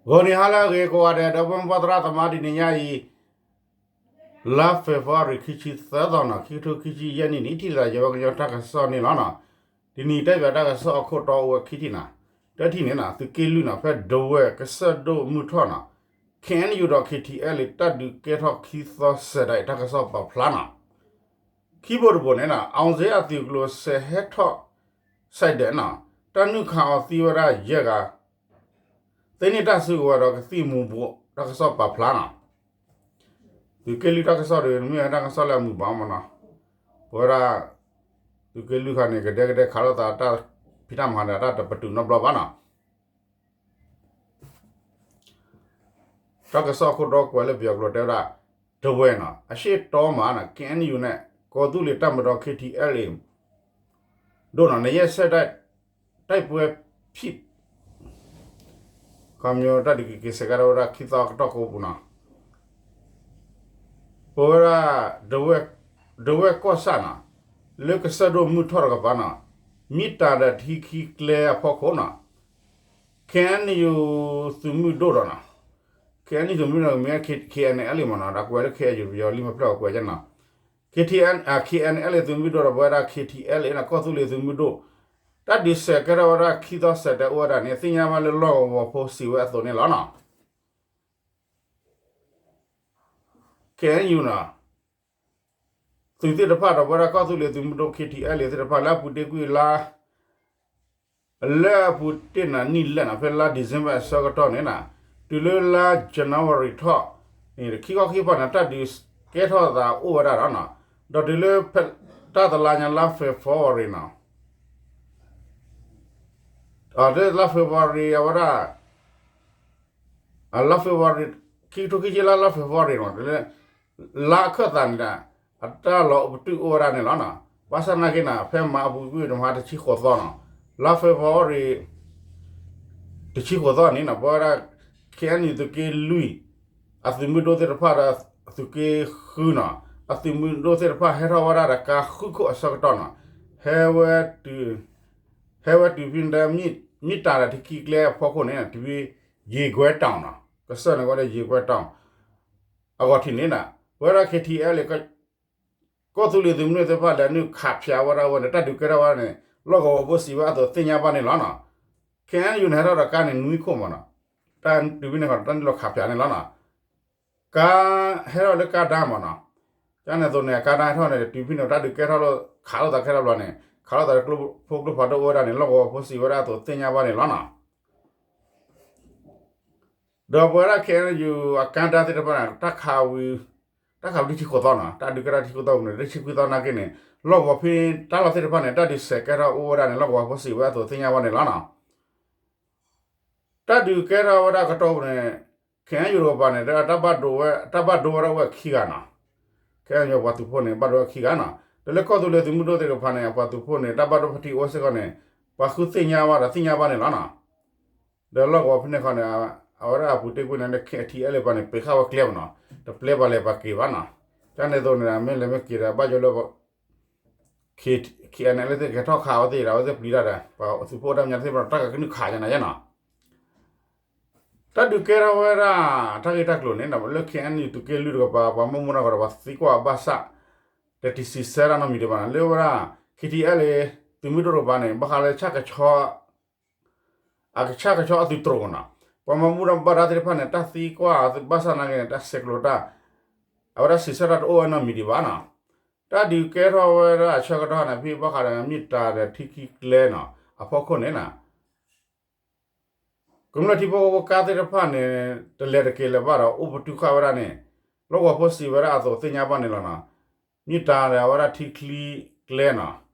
ဂီၤနံၤဟါလၢအဂ့ၤကိးဂၤဒဲး ဒီပုၢ်ဝဲၢ်သရၣ်သမါ တနံၤညါအံၤ လါ February ခံဆံသၢသီနီၤ ခံကထိခံဆံယဲၢ်နံၣ်န့ၣ် ထံၣ်လိာ်သးယဝဲကညီတၢ်ကစီၣ်န့ၣ်လီၤနီၤ. တနံၤတဲဘၣ်တၢ်ကစီၣ်အခိၣ်တီအိၣ်ဝဲခံထံၣ်နီၤ. တထံၣ်န့ၣ်နီၤ သုးက့လွံၢ်နီၤ ဖဲဒဝဲၢ်ကစၢၢ်ဒိၣ်မုၢ်ထီၣ်နီၤ K N U ဒီး K T L A တၢ်ဒုးကဲထီၣ်ခံသီစဲးဒၣ်အံၤ တၢ်ကစီၣ်ပာ်ဖျါနီၤ. ခံဘိတဘိန့ၣ်နီၤ အောင်ဇေယျအသုးကျိၤစဲးဟဲထီၣ် စဲးဒၣ်နီၤ တၢ်နုာ်ခးအီၤသံဝဲဒၣ်ယဲၢ်ဂၤ သ့န့ၢ်တၢ်စုကဝဲၤဒီးကသံၣ်မူၤဘှီး တၢ်ကစီၣ်ပာ်ဖျါနီၤ. သုးက့လွံၢ်တၢ်ကစီၣ်ဒီး မ့ၢ်ဝဲတၢ်ကစီၣ်လၢအမုာ်ဘၣ်မးနီၤ. ပဝဲဒၣ် သုးက့လွံၢ်ခါန့ၣ် ကဒဲကဒဲခးလိာ်သးတၢ်ဖံးတၢ်မၤဒီး တၢ်တပတုာ်နီတဘျီဘၣ်နီၤ. တၢ်ကစီၣ်အခိၣ်တီကွဲးလၢပယီၤကျိာ်တဲဝဲဒၣ် ဒဝဲၢ်နီၤ အရှေ့တောမှာ K N U န့ၣ် ကီၢ်သူလ့ၤတပ်မတော် K T L A ဒိၣ်နီၤ နှစ်ရက်ဆက်တိုက်ပွဲဖြစ် ခီမီတၢ်ဒုးက့ၤက့ၤစဲးကဲထီၣ်ဝဲဒၣ်ခံသီအကတီၢ်ကိးပူၤနီၤ. ပဝဲဒၣ် ဒဝဲၢ်ကီၢ်ဆၣ်နီၤ လၢကစၢၢ်ဒိၣ်မုၢ်ထီၣ်တကပၤနီၤ မ့ၢ်တၢ်ဒီးထံခံကျဲအဖီခိၣ်နီၤ K N U သုးမုၢ်ဒိၣ်ဒီးနီၤ K N U သုးမုၢ်ဒိၣ်မ့ၢ် K N L A မ့ၢ်နီၤ ဒီးကွဲးလၢ K N U ပယီၤလံမ့ၢ်ဖျၢၣ်ကွဲးကနီၤ K T N K N L A သုးမုၢ်ဒိၣ်ဒီးပဝဲဒၣ် K T L A နီၤ ကီၢ်သူလ့ၤသုးမုၢ်ဒိၣ် တၢ်ဒုးစဲးကဲထီၣ်ဝဲဒၣ်ခံသီစဲးတဲအိၣ်ဝဲဒၣ်န့ၣ် သ့ၣ်ညါဘၣ်လၢလီၢ်ကဝီၤဖိစံးဝဲအသိးန့ၣ်လီၤနီၤ. K N U နီၤ သုးသ့ၣ်တဖၣ်ဒီးပဝဲဒၣ်ကီၢ်သူလ့ၤသုးမုၢ်ဒိၣ် K T L A သ့ၣ်တဖၣ်လၢအပူၤတ့ၢ်ကွံာ်လါ လၢအပူၤတ့ၢ်နၤနံၣ်လဲၣ်နီၤ ဖဲလါ December အဆၢကတီၢ်န့ၣ်နီၤ တုၤလၢလါ January ထီၣ်န့ၣ် ခံခီခံကပၤန့ၣ် တၢ်ဒုးကဲထီၣ်သးအိၣ်ဝဲဒၣ်ဒီးနီၤ ဒီးတုၤလၢ တၢ်တလါညါလါ February နီၤ လါ February အဝဲဒၣ် လါ February ခံကထိခံဆံလါ လါ February နီၤ လၢ လါအခၢၣ်သးန့ၣ်ဒီး အတၢ်လီၤပတုာ်အိၣ်ဝဲဒၣ်န့ၣ်လီၤနီၤ. ဘၣ်ဆၣ်နာ်က့န့ၣ် ဖဲမဟါပူၤကွံာ်တမဟါတဆံဃိးသီနီၤ လါ February တဆံဃိးသီန့ၣ်နီၤ ပဝဲဒၣ် K N U သုးက့လွံၢ် အသုးမုၢ်ဒိၣ်သ့ၣ်တဖၣ်ဒီး သုးက့ဃုနီၤ အသုးမုၢ်ဒိၣ်သ့ၣ်တဖၣ်ဟဲထီၣ်ဝဲဒၣ်ဒီးကါဃုခိၣ်အဆၢကတီၢ်နီၤ ဟဲဝဲတုၤ ဟဲဝဲတုၤဖဲန့ၣ် မ့ၢ်တၢ်ဒီးထံခံကျဲအဖီခိၣ်န့ၣ် တုၤဖဲ ယ့ၤကွဲတောင် နီၤ ကစၢၢ်န့ၣ်ဝဲဒၣ် ယ့ၤကွဲတောင် အဂီၢ်ထံးန့ၣ်နီၤ ပဝဲဒၣ် K T L A ကီၢ်သူလ့ၤသုးမုၢ်ဒိၣ်သ့ၣ်တဖၣ်လဲၤနုာ်ခးဖၠးဝဲဒၣ်ဝဲန့ၣ် တၢ်ဒုးကဲထီၣ်ဝဲန့ၣ် လီၢ်ကဝီၤဖိစံးဝဲအသိးသ့ၣ်ညါဘၣ်န့ၣ်လီၤနီၤ. K N U န့ၣ်ဟဲထီၣ်ဒီးကါန့ၣ်နွံခိၣ်မးနီၤ တၢ်တုၤဖဲန့ၣ်ဃီ တၢ်နုာ်လီၤခးဖၠးန့ၣ်လီၤနီၤ ကါ ဟဲထီၣ်လၢကါဒါမးနီၤ ကန့ၣ်အသိးန့ၣ် အကါဒါဟဲထီၣ်န့ၣ် တုၤဖဲန့ၣ် တၢ်ဒုးကဲထီၣ်လၢ ခးလိာ်သးခဲလၢာ်ဘျီန့ၣ် ခးလိာ်သးလၢကျိဖိကျိဖးဒိၣ်အိၣ်ဝဲဒၣ်န့ၣ် လီၢ်ကဝီၤဖိစံးဝဲဒၣ်အသိးသ့ၣ်ညါဘၣ်န့ၣ်လီၤနီၤ. ဒီးပဝဲဒၣ် K N U အကါဒါသ့ၣ်တဖၣ်န့ၣ် တၢ်ခးဝံၤ တၢ်ခးဝံၤတဆံဃိးသီနီၤ တၢ်ဒုးကဲထီၣ်တဆံဃိးသီပူၤန့ၣ် တဆံခွံသီနာ်က့န့ၣ် လီၢ်ကဝီၤဖဲတၢ်လီၢ်သ့ၣ်တဖၣ်န့ၣ် တၢ်ဒုးစဲးကဲထီၣ်အိၣ်ဝဲဒၣ်န့ၣ် လီၢ်ကဝီၤဖိစံးဝဲအသိးသ့ၣ်ညါဘၣ်န့ၣ်လီၤနီၤ. တၢ်ဒုးကဲထီၣ်ဝဲဒၣ်ကတီၢ်ပူၤန့ၣ် K N U တကပၤန့ၣ် တၢ်ဘၣ်ဒိဝဲ တၢ်ဘၣ်ဒိဝဲဒၣ်ဝဲခံဂၤနီၤ K N U ပှၤသုးဖိန့ၣ် ဘၣ်ဒိဝဲခံဂၤနီၤ ဒီးလၢကီၢ်သူလ့ၤသုးမုၢ်ဒိၣ်သ့ၣ်တဖၣ်န့ၣ် အပှၤသုးဖိန့ၣ် တၢ်ဘၣ်ဒိဖးထံအိၣ်စ့ၢ်ကီးန့ၣ် ပှၤဃုသ့ၣ်ညါဘၣ်ဒီးသ့ၣ်ညါဘၣ်န့ၣ်လီၤနီၤ. ဒီးလီၢ်ကဝီၤဖဲန့ၣ်ခီန့ၣ် အဝဲဒၣ်အပူၤတ့ၢ်ကွံာ်န့ၣ် K T L A ပှၤန့ၣ် ပ့ၤဃာ်ဝဲကျဲမးနီၤ တပျဲပှၤလဲၤပှၤက့ၤဘၣ်နီၤ ကန့ၣ်အသိးန့ၣ် မ့ၢ်လဲၤမ့ၢ်က့ၤဒီး ဘၣ်ယိၣ်လၢ K N L A သ့ၣ်ကဟဲထီၣ်ခးအဝဲသ့ၣ်ဒီး အဝဲသ့ၣ်ပျံၤတၢ်ဒီး ပှၤသုးဖိတၢ်မဲာ်ညါသ့ၣ်တဖၣ် တၢ်ကကနုာ်ခးယါန့ၣ်ယါနီၤ တၢ်ဒုးကဲထီၣ်ဝဲဒၣ် တၢ်ဂ့ၢ်တၢ်ကျိၤန့ၣ် လၢ K N U သုးက့လွံၢ်တကပၤ ပှၤမ့ၢ်မူဒါကဒီး ပှၤသံကွၢ်ဘၣ်ဆၣ် တထံၣ်စံးဆၢတၢ်နီတမံၤဒံးဘၣ်နီၤ လၢဝဲဒၣ် K T L A သုးမုၢ်ဒိၣ်တကပၤန့ၣ် ဘၣ်ဃးလၢဆၣ်ကဆီ အကဆၣ်ကဆီအသုးတြိၤနီၤ ပှၤမ့ၢ်မူဒါဘၣ်ဒါသ့ၣ်တဖၣ်န့ၣ် တၢ်သံကွၢ်ဘၣ်ဆၣ်နာ်က့န့ၣ် တၢ်ဆဲးကျိးတၢ် အဝဲဒၣ်စံးဆၢတၢ်တအိၣ်ဝဲနီတမံၤဒံးဘၣ်နီၤ တၢ်ဒုးကဲထီၣ်ဝဲဒၣ်အဆၢကတီၢ်န့ၣ် ဖဲဘၣ်ဃးဒီးမ့ၢ်တၢ်ဒီးထံခံကျဲနီၤ အဖီခိၣ်န့ၣ်နီၤ ကမျၢၢ်ထံဖိကီၢ်ဖိကါသ့ၣ်တဖၣ်န့ၣ် တလဲၤတက့ၤလၢၤဘၣ်ဒီး အိၣ်ပတုာ်ဃာ်ဝဲဒၣ်န့ၣ် လီၢ်ကဝီၤဖိစံးဝဲဒၣ်အသိးသ့ၣ်ညါဘၣ်န့ၣ်လီၤနီၤ. မ့ၢ်တၢ်ဒီးအဝဲဒၣ်ထံချံကျဲနီၤ လၢ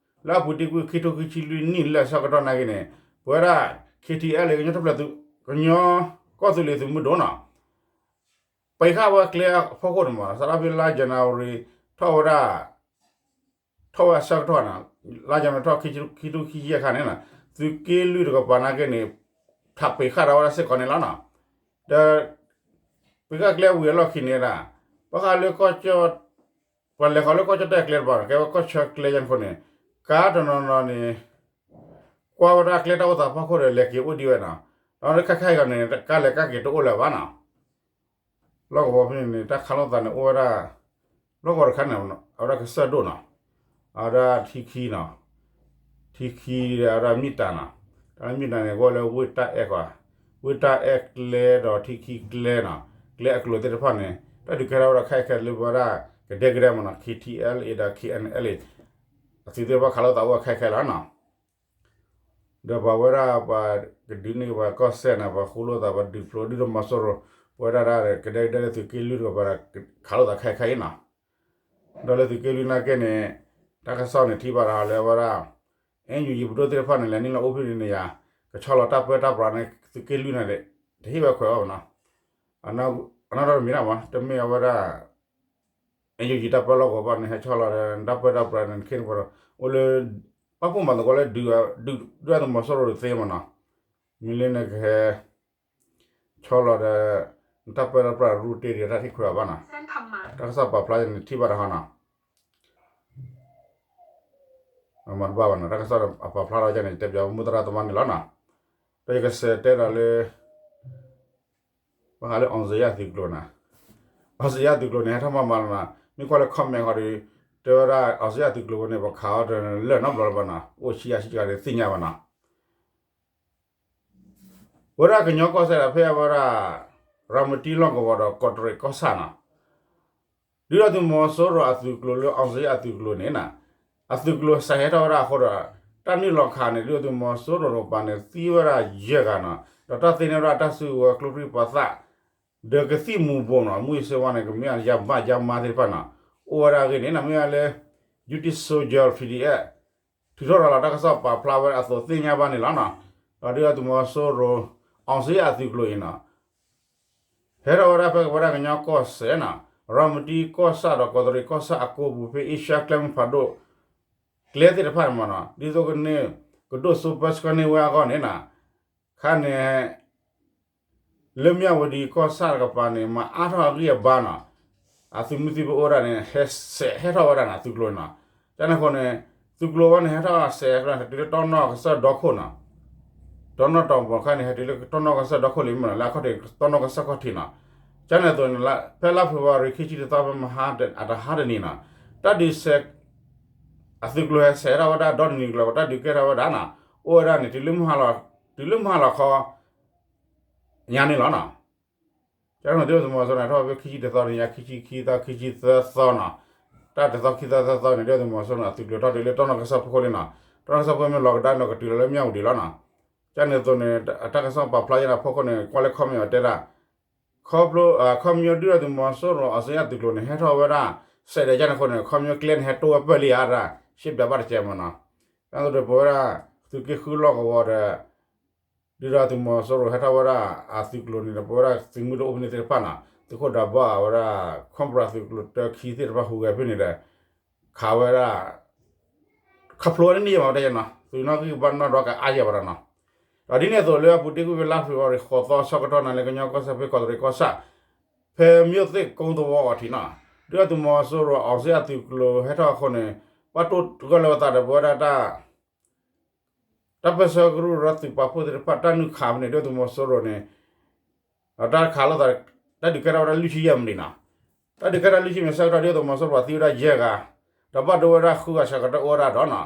အပူၤတ့ၢ်ကွံာ်ခံထိခံဆံလွံၢ်နံၣ်လၢအဆၢကတီၢ်နာ်က့န့ၣ် ပဝဲဒၣ် K T L A ကညီထူၣ်ဖျဲးသုး ကညီကီၢ်သူလ့ၤသုးမုၢ်ဒိၣ်နီၤ ပံးဃာ်ဝဲကျဲအဖီခိၣ်န့ၣ်မး စးထီၣ်ဖဲလါ January ထီၣ်ဝဲဒၣ် ထီၣ်ဝဲအဆၢကတီၢ်နီၤ လါ January ထီၣ် ခံထိခံဆံယဲၢ်ခါန့ၣ်နီၤ သုးက့လွံၢ်တကပၤနာ်က့န့ၣ် ထးပံးဃာ်ဒီးဝဲဒၣ်စ့ၢ်ကီးန့ၣ်လီၤနီၤ. ဒီး ပံးဃာ်ကျဲဝံၤအလီၢ်ခံန့ၣ်ဒၣ် ဘၣ်ဃးလၢကီၢ်ကၠီၣ် ပှၤလဲၤဃီၤလၢကီၢ်ကၠီၣ်တဲၣ်ကျဲတဘျီ ကဲဝဲကီၢ်ဆၢကျဲယဲၢ်ခိၣ်န့ၣ် ကါတနီၤနီၤန့ၣ် ကွၢ်ဝဲဒၣ်ကျဲတၢ်အိၣ်သးဖီခိၣ်ဒီး လဲၤက့ၤအိၣ်ဒံးဝဲနီၤ. အဝဲဒၣ်ခဲခါအံၤဂီၢ်န့ၣ် ကါလဲၤကါက့ၤတအိၣ်လၢၤဘၣ်နီၤ. လီၢ်ကဝီၤဖဲန့ၣ်န့ၣ် တၢ်ခးလိာ်သးန့ၣ်အိၣ်ဝဲဒၣ် လီၢ်ကဝီၤတခါန့ၣ် အဝဲဒၣ်ကစၢၢ်ဒိၣ်နီၤ, အဝဲဒၣ်ထံခံနီၤ, ထံခံဒီးအဝဲဒၣ်မ့ၢ်တၢ်နီၤ, တၢ်လၢမ့ၢ်တၢ်န့ၣ် ကဝဲလၢဝ့ၢ်တၢ်အဲၣ်ကွၢ်, ဝ့ၢ်တၢ်အဲၣ်ကျဲဒီးထံခံကျဲနီၤ, ကျဲအကျိၤသ့ၣ်တဖၣ်န့ၣ် တၢ်ဒုးကဲထီၣ်ဝဲဒၣ်ခဲအံၤခဲလၢပဝဲဒၣ် ကဒဲကဒဲမ့ၢ်နီၤ, ခ့ထံအဲလ်အ့ဒီး ခ့အၣ်အၣ်အလ်အ့ အသုးသ့ၣ်တဖၣ်ခးလိာ်သးအိၣ်ဝဲခဲအံၤခဲလၢာ်နီၤ. ဒီးပှၤဝဲဒၣ်ပှၤကဒုးန့ၢ်ပှၤကီၢ်စဲၣ်န့ၣ် ပှၤဃူလိာ်သး ပှၤဒုးဖျိဒုၣ်ဒါသုးမီၤစိရိၤ ပဝဲဒၣ်ဒၣ်ကဒဲကဒဲလၢသုးက့လွံၢ်တကပၤဒီး ခးလိာ်သးခဲအံၤခဲအံၤနီၤ. ဒီးလၢသုးက့လွံၢ်နာ်က့န့ၣ် တၢ်ကစီၣ်န့ၣ်ထံၣ်ဘၣ်ဒီးလၢဝဲဒၣ် အဲၣ်ယူၣ်ယံၤပဒိၣ်သ့ၣ်တဖၣ်န့ၣ် လဲၤနုာ်လီၤအိၣ်ဖဲန့ၣ်န့ၣ်ယၤ ကဆီလီၤတၢ်ပၢတၢ်ပြးန့ၣ် သုးက့လွံၢ်န့ၣ် တဟ့ၣ်ဝဲခွဲးအီၤဘၣ်နီၤ. အနီၢ်ဒီးမံၤဒၣ်မး တမ့ၢ်အဝဲဒၣ် အဲၣ်ယူၣ်ယံၤတၢ်ပၢလီၢ်ကဝီၤဘၣ်န့ၣ် ဟဲဆီလီၤဒီး တၢ်ပၢတၢ်ပြးန့ၣ် ခဲန့ၣ်ပှၤဒီး အိၣ်လၢ ပာ်ဖှိၣ်မၤသကိးလၢ ဒုးဒုၣ်ဒါသုးမီၤစိရိၤတသ့မ့ၢ်နီၤ. မ့ၢ်လၢနကဟဲ ဆီလီၤဒီး နတၢ်ပၢတၢ်ပြးရူတ့ၢ်ဒီးတၢ်ထံၣ်ခွဲးအီၤဘၣ်နီၤ. တၢ်ကစီၣ်ပာ်ဖျါယၤန့ၣ်ထံၣ်ဘၣ်တဟီနီၤ. မ့ၢ်တဘၣ်ဘၣ်နီၤ တၢ်ကစီၣ်အပာ်ဖျါထီၣ်ယၤန့ၣ် တဲပၠးမုၢ်သရၣ်သမါန့ၣ်လီၤနီၤ. ဒီးယကစးတဲဒီးလၢ ဘၣ်ဃးလၢ အောင်ဇေယျ သုးကျိၤန့ၣ်, အောင်ဇေယျ သုးကျိၤန့ၣ် ဟဲထီၣ်မၤမၤလီၤနီၤ. မ့ၢ်ကွၢ်လၢ comment ဃီဒီး တဲဝဲဒၣ် အောင်ဇေယျ သုးကျိၤဝဲန့ၣ် ပှၤခးအီၤတလၢာ်နီတဘျီလၢၤဘၣ်နီၤ. အိၣ်ဆံးအါဆံးတဂၤဒီးသ့ၣ်ညါဘၣ်နီၤ. ဝဲဒၣ်ကညီကီၢ်စဲၣ်ဒီးဖဲအဝဲဒၣ် ရၤမတံလီၢ်ကဝီၤဒီး ကီးတရံးကီၢ်ဆၣ်နီၤ. ဒုၣ်ဒါသုးမီၤစိရိၤအသုးကျိၤလၢ အောင်ဇေယျ အသုးကျိၤန့ၣ်နီၤ, အသုးကျိၤစးဟဲထီၣ်ဝဲဒၣ်အဃိဒီး တၢ်နုာ်လီၤခးန့ၣ် ဒုၣ်ဒါသုးမီၤစိရိၤတကပၤန့ၣ် သံဝဲဒၣ်ယဲၢ်ဂၤနီၤ. ဒီးတၢ်သ့န့ၢ်ဝဲဒၣ်တၢ်စုကဝဲၤကျိချံမျိာ်သၣ် ဒီးကသံၣ်မူၤဘှီးနီၤ, မူးယစ်ဆေးဝါးန့ၣ် ကမ့ၢ်ယါဘၣ်ယါမါသ့ၣ်တဖၣ်နီၤ. အိၣ်ဝဲဒၣ်အဂ့ၢ်န့ၣ်နီၤ မ့ၢ်ဝဲလၢ Justice Soldier PDF ထုးထီၣ်ရၤလီၤတၢ်ကစီၣ်ပာ်ဖျါဝဲဒၣ်အသိးသ့ၣ်ညါဘၣ်န့ၣ်လီၤနီၤ. ဒီးဒုၣ်ဒါသုးမီၤစိရိၤ အောင်ဇေယျ အသုးကျိၤအံၤနီၤ ဟဲထီၣ်ဝဲဒၣ်ဖဲကဝဲဒၣ်ကညီကီၢ်စဲၣ်နီၤ, ရၤမတံကီၢ်ဆၣ်ဒီးကီးတရံးကီၢ်ဆၣ်အကိပူၤဖဲအ့ရှါကျဲမုၢ်ဖးဒိၣ် ကျဲသ့ၣ်တဖၣ်န့ၣ်မ့ၢ်နီၤ, ဒ်သိးကန့ၢ် ကဒိၣ်စိပၢဆှၢန့ၢ်ဝဲအဂီၢ်န့ၣ်နီၤ, ခါန့ၣ် လၢမၠၣ်ဝတံၤကီၢ်ဆၣ်တကပၤန့ၣ် မၤအါထီၣ်အဂံၢ်အဘါနီၤ, အသုးမုၢ်သံၣ်ဘိအိၣ်ဝဲဒၣ်န့ၣ် ဟဲစဲးဟဲထီၣ်ဝဲဒၣ်န့ၣ် သုးကျိၤန့ၣ်နီၤ. ကန့ၣ်အဃိန့ၣ် သုးကျိၤဝဲန့ၣ် ဟဲထီၣ်စဲးဟဲထီၣ်တုၤလၢတီနီၣ်ကစၢၢ်ဒီခိၣ်နီၤ, တီနီၣ်တီၤပီၤခါန့ၣ် ဟဲတုၤလၢတီနီၣ်ကစၢၢ်ဒီခိၣ်လံမ့ၢ်နီၤ, လၢအခီၣ်ထံး တီနီၣ်ကစၢၢ်ခီၣ်ထံးနီၤ. ကန့ၣ်အသိးန့ၣ် ဖဲလါဖ့ၤဘြူၤအါရံၤ ခံဆံတသီ ဖဲမဟါအတဟါတနံၤနီၤ, တၢ်ဒုးစဲး အသုးကျိၤဟဲစဲးထီၣ်ဝဲဒၣ်ဒီတနံၤကျိၤ တၢ်ဒုးကဲထီၣ်ဝဲဒၣ်နီၤ, အိၣ်ဝဲဒၣ်န့ၣ် တုၤလၢမုၢ်ဟါလီၤခီ ညါန့ၣ်လီၤနီၤ. ကန့ၣ်ဒုၣ်ဒါသုးမီၤစိရိၤန့ၣ် ဟဲထီၣ်ဖဲခံဆံတသီန့ၣ် ညါခံဆံခံသီ ခံဆံသၢသီနီၤ, တၢ်တသီခံသီသၢသီန့ၣ် ဒုၣ်ဒါသုးမီၤစိရိၤန့ၣ် အသုးကျိၤထီၣ်တုၤလၢတီနီၣ်ကစၢၢ်ဖီခိၣ်လံနီၤ, တီနီၣ်ကစၢၢ်ဖီခိၣ်မ့ၢ်လီၤကဒါန့ၣ် ကတုၤလီၤလၢမၠၣ်ဝတံၤလီၤနီၤ. ကန့ၣ်အသိးန့ၣ် အတၢ်ကစီၣ်ပာ်ဖျါယဲဒၣ်ဖီခိၣ်န့ၣ် ကွၢ်လၢ comment အီၤတဲဒၣ် ခီဖျိ ခီပညီဒုၣ်ဒါသုးမီၤစိရိၤ အောင်ဇေယျ သုးကျိၤန့ၣ် ဟဲထီၣ်ဝဲဒၣ် စဲးဒၣ်ကန့ၣ်အဃိန့ၣ် ခီပညီကျဲန့ၣ် ဟဲတိဝဲပၢၢ်လံဧါဒၣ် ရှဲပၠးဘၣ်တကဲမ့ၢ်နီၤ. ကန့ၣ်အသိးဒီး ပဝဲဒၣ် သုးက့ဃုလီၢ်ကဝီၤဒီး ဒုၣ်ဒါသုးမီၤစိရိၤဟဲထီၣ်ဝဲဒၣ်အသုးကျိၤန့ၣ်ဒီး ပဝဲဒၣ်သုးမုၢ်ဒိၣ်အိၣ်ဖဲန့ၣ်သ့ၣ်တဖၣ်နီၤ, သုးခိၣ်ဒးဘီဝဲဒၣ် Cobra သုးကျိၤတၢခံသ့ၣ်တဖၣ်ဟူးဂဲၤဖဲန့ၣ်ဒီး ခးဝဲဒၣ် ခးဖျိဝဲဒၣ်န့ၢ်ယဲၢ်မး တဲယဲနီၤ, သုးနီၣ်ဂံၢ်ဘါနီၣ်ဒီးကအါယဲၢ်ဘၣ်ဒီးနီၤ. ဒီးဒ်န့ၣ်အသိးလၢအပူၤတ့ၢ်ကွံာ်ဖဲလါဖ့ၤဘြူၤအါရံၤ ဃိးသီဆၢကတီၢ်န့ၣ် လၢကညီကီၢ်စဲၣ်ဖဲကီးတရံးကီၢ်ဆၣ် ဖဲမၠိၣ်သ့ၣ်ကိသဝီအီၤထံးနီၤ, ဒုၣ်ဒါသုးမီၤစိရိၤ အောင်ဇေယျ သုးကျိၤဟဲထီၣ်အဃိန့ၣ် ဘၣ်တိၢ်ဂၢၢ်လၢဝဲသးဒီးပဝဲဒၣ်တၢ် တၢ်ပၢဆှၢကရူၢ်ဒီးသုးပာ်ဖှိၣ်သ့ၣ်တဖၣ် တၢ်နုာ်ခးဖဲန့ၣ် ဒုၣ်ဒါသုးမီၤစိရိၤန့ၣ် တၢ်ခးလိာ်သး တၢ်ဒုးကဲထီၣ်ဝဲဒၣ်လွံၢ်ဆံယဲၢ်မံးနံးနီၤ, တၢ်ဒုးကဲထီၣ်လွံၢ်ဆံမံးနံးဆၢကတီၢ် ဒုၣ်ဒါသုးမီၤစိရိၤသံဝဲဒၣ်ယဲၢ်ဂၤ, ဒီးဘၣ်ဒိဝဲဒၣ်ဃုဂၤဆၢကတီၢ်အိၣ်ဝဲဒၣ်ဒီးနီၤ,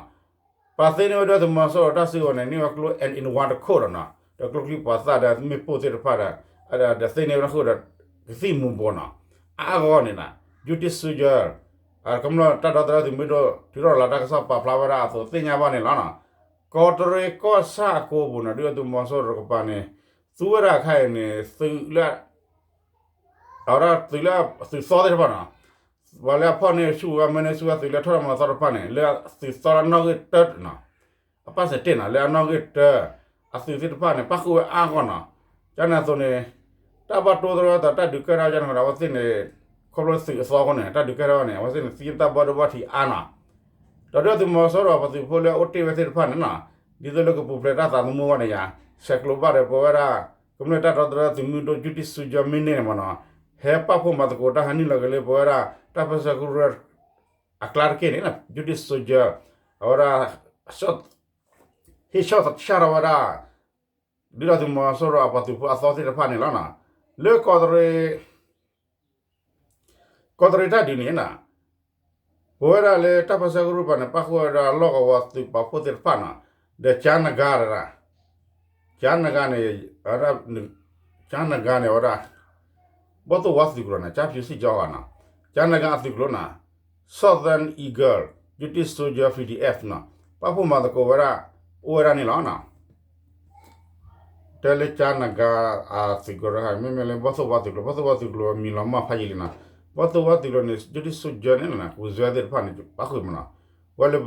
ပာ်သ့န့ၢ်ဝဲဒုၣ်ဒါသုးမီၤစိရိၤတၢ်စုကဝဲၤန့ၣ် န့ၢ်ဝဲကျိ N ninety-one တခိၣ်ဒီးနီၤ, ဒီးကျိချံမျိာ်သၣ်ဒီးမ့ၣ်ပိၢ်သ့ၣ်တဖၣ်ဒီး ဒီးသ့န့ၢ်ဝဲဒၣ်ဃုာ်ဒီး ကသံၣ်မူၤဘှီးနီၤ, အါအါဂီၢ်ဂီၢ်န့ၣ်နီၤ, Justice Soldier ကမျၢၢ်တၢ်ဒီသဒၢသုးမုၢ်ဒိၣ် ထုးထီၣ်ရၤလီၤတၢ်ကစီၣ်ပာ်ဖျါဝဲဒၣ်အသိးသ့ၣ်ညါဘၣ်န့ၣ်လီၤနီၤ, ကီးတရံးကီၢ်ဆၣ်အကိပူၤန့ၣ် ဒုၣ်ဒါသုးမီၤစိရိၤတကပၤန့ၣ် သူဝဲဒၣ်အခါအံၤန့ၣ် သုးလၢ အဝဲဒၣ်သုးလၢသုးသီသ့ၣ်တဖၣ်နီၤ, ပှၤလၢအဖီၣ်န့ၢ်ဆူၣ်ဝဲမၢန့ၢ်ဆူၣ်ဝဲသုးလၢထီၣ်မၤသီတဖၣ်န့ၣ် လၢသုးသီလၢအနီၣ်ဂံၢ်တၢနီၤ, အပၣ်စဲးတ့ၢ်နီၤ လၢအနီၣ်ဂံၢ်တၢ အသုးသ့ၣ်တဖၣ်န့ၣ် ပၣ်ဃုာ်ဝဲအါဂီၢ်နီၤ, ကန့ၣ်အသိးန့ၣ် တၢ်ဘၣ်တိၢ်သရၣ်သးတၢ်ဒုးကဲထီၣ်ကန့ၣ်ဒီး အဝဲသ့ၣ်န့ၣ် ခီဖျိသုးအသီအဃိန့ၣ် တၢ်ဒုးကဲထီၣ်န့ၣ် အဝဲသ့ၣ်န့ၣ် သံတၢ်ဘၣ်ဒိဘၣ်ထံးအါနီၤ, ဒီးဒုၣ်ဒါသုးမီၤစိရိၤပသုးဖိလၢအအိၣ်တ့ၢ်ဝဲသ့ၣ်တဖၣ်န့ၣ်နီၤ, ဒ်သိးလၢကပူၤဖျဲးတၢ်သးသမူအဂီၢ်န့ၣ်ယါ, ဆဲးကျိးဘၣ်ဒီးပဝဲဒၣ် ကမျၢၢ်တၢ်ဒီသဒၢသုးမုၢ်ဒိၣ် Justice Soldier မ့ၢ်န့ၢ်န့ၣ်မ့ၢ်နီၤ, ဟဲပာ်ဖှိၣ်မၤသကိးတၢ်ဟးနုာ်လီၤက့ၤလၢပဝဲဒၣ် တၢ်ပၢဆှၢကရူၢ် အကျါတက့ၢ်န့ၣ် Justice Soldier အဝဲဒၣ် ဟ့ၣ်ဆီၣ်ဆၣ်ထီၣ်ဝဲဒၣ် ဒုၣ်ဒါသုးမီၤစိရိၤအပှၤသုးဖိအသီသ့ၣ်တဖၣ်န့ၣ်လီၤနီၤ. လၢ ကီးတရံးတၢ်ဒုးန့ၣ်နီၤ, ပဝဲဒၣ်လၢတၢ်ပၢဆှၢကရူၢ်ပူၤန့ၣ် ပၣ်ဃုာ်ဝဲဒၣ်လီၢ်ကဝီၤသုးပာ်ဖှိၣ်သ့ၣ်တဖၣ်နီၤ, ဒီးကၠါနဂါတဂၤ, ကၠါနဂါန့ၣ်, ကၠါနဂါန့ၣ်ဝဲဒၣ် ဘီၣ်သိၣ်ဝါသုးကျိၤန့ၣ် ကၠါဖၠူစံၣ်ကၠီဂၤနီၤ, ကၠါနဂါအသုးကျိၤနီၤ, Southern Eagle, Justice Soldier P D F နီၤ, ပာ်ဖှိၣ်မၤသကိးဝဲဒၣ်, အိၣ်ဝဲဒၣ်န့ၣ်လီၤနီၤ. တဲလၢကၠါနဂါအသုးကျိၤတခါ မ့မ့ၢ်လၢဘီၣ်သိၣ်ဝါသုးကျိၤ, ဘီၣ်သိၣ်ဝါသုးကျိၤအမံၤလီၤမၢ်ဖးယံာ်လံနီၤ. ဘီၣ်သိၣ်ဝါသုးကျိၤန့ၣ် Justice Soldier န့ၣ်လီၤနီၤ, ကၠိၤစဲသ့ၣ်တဖၣ်န့ၣ် ပၣ်ဃုာ်မးနီၤ. ဝဲလၢ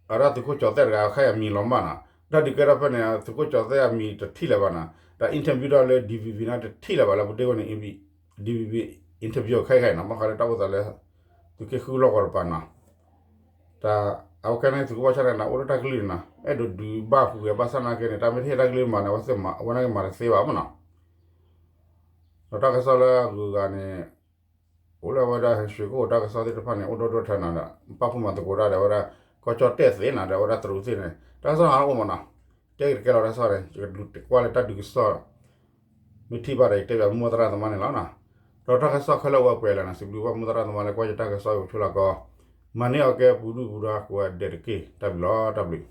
အဒၣ်သုးခိၣ်ကၠီၤသဲၣ်တဂၤ ခဲအံၤအမံၤလီၤမၢ်နီၤ. တၢ်ဒုးကဲထီၣ်ဖဲန့ၣ် သုးခိၣ်ကၠီၤသဲၣ်အမံၤတထံၣ်လၢၤဘၣ်နီၤ. တၢ် interview ထီၣ်လၢ D V B န့ၣ် တထံၣ်လၢၤဘၣ်လၢပဒ့ဝဲန့ၣ် D V B interview ခဲအံၤခဲအံၤနီၤ, ဘၣ်ဃးလၢတၢ်အိၣ်သးလၢ သုးက့ဃုလီၢ်ကဝီၤတပၤနီၤ. တၢ်အဝဲခဲန့ၣ် သုးခိၣ်ဘၣ်ဆၣ်န့ၣ် အိၣ်လၢတၢ်ကလုၢ်န့ၣ်နီၤ, အဲၣ်ဒိးဒုးဘၣ်ဃုာ်ဝဲဘၣ်ဆၣ်နာ်က့န့ၣ် တၢ်မ့ၢ်တဟ့ၣ်တၢ်ကလုၢ်မၤန့ၣ် အဝဲသ့ၣ်မၤ အဝဲန့ၣ်ကမၤတသ့ဘၣ်မးနီၤ. ဒီးတၢ်ကစီၣ်လၢအဂုၤအဂၤန့ၣ် အိၣ်လၢအဝဲဒၣ် ဟဲဆှ့ကိၣ် တၢ်ကစီၣ်သ့ၣ်တဖၣ်န့ၣ် အိၣ်ဒိၣ်ဒိၣ်ထၢနၤဒီး ပာ်ဖှိၣ်မၤသကိးတၢ်ဒီး အဝဲဒၣ် ကီၢ်ကၠီၣ်တဲၣ်သ့ၣ်နီၤ ဒီးအဝဲဒၣ်တရူးသ့ၣ်န့ၣ် တၢ်ကစီၣ်ဟးအိၣ်မးနီၤ. တဲက့ၤတကဲလီၤတၢ်ကစီၣ်န့ၣ် ယကဒုးတဲကွၢ်လၢတၢ်ဒုးကစီၣ် မ့ၢ်ထံၣ်ဘၣ်ဒီး ယတဲဘၣ်မိၢ်သရၣ်သမါန့ၣ်လီၤနီၤ. ဒီးတၢ်ကစီၣ်ခဲလၢာ်ဝဲပှဲၤလၢာ်နီၤ, စံးဘျုးဘၣ်မိၢ်သရၣ်သမါလၢကွၢ်ယတၢ်ကစီၣ်အံၤ အိၣ်ဆိးလၢကီး, မၤန့ၢ်အီၤကဲပူၤဒုၣ်ပူၤဒါကိးဂၤဒဲးတက့ၢ်. တၢ်ဘျုးလီၤ, တၢ်ဘျုး.